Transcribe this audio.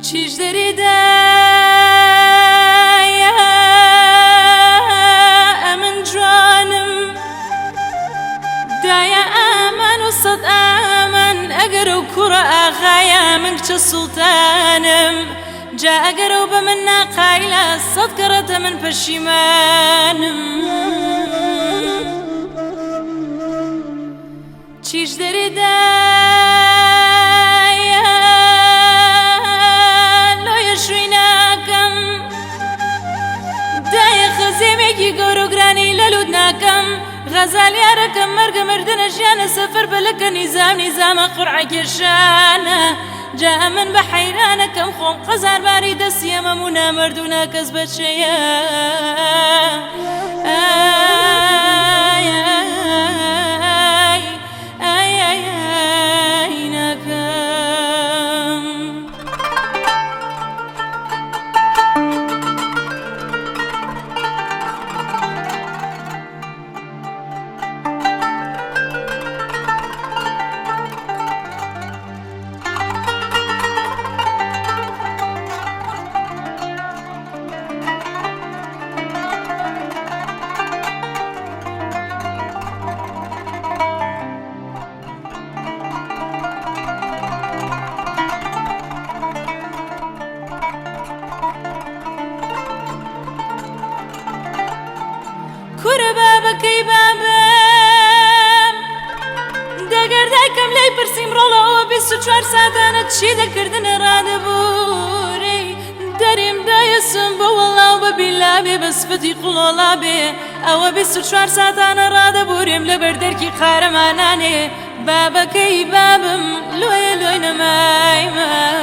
چیش دەرێ دایە ئەمن جوانم دایە ئامان و سەد ئامان ئەگەر ئەو کوڕە ئاغایە من کچە سوڵتانم جا ئەگەر ئەو بە من ناقایلە سەد کەڕەتە من پەشیمانم چیش دەرێ دایە لۆیە شووی ناکەم دایە خەزێمێکی گەورە و گرانی لە لوت ناکەم غەزال یارەکەم مەرگە مردنە ژیانە سەفەر بەلەکە نیزام نیزامە قورعە کێشانە جا ئەمن بە حەیرانەکەم خۆم قەزار باری دەستی ئەمەم و نامەرد و ناکەس بەچەیە ئای ئای ئای ئای ئای ناکەم. کورە بابەکەی بابم دەگەر دایکم لێی پرسیم ڕۆڵە ئەوە 24 ساتانە چی دەکردنە ڕادەبووری دەریم دایەسم بە وەڵا و بە بیلا بێ بە سفەتی قوڵۆڵا بێ ئەوە 24 ساتانە ڕادەبورێم لەبەر دەرکی قارەمانانێ بابەکەی بابم لۆیە لۆی نەمایمە.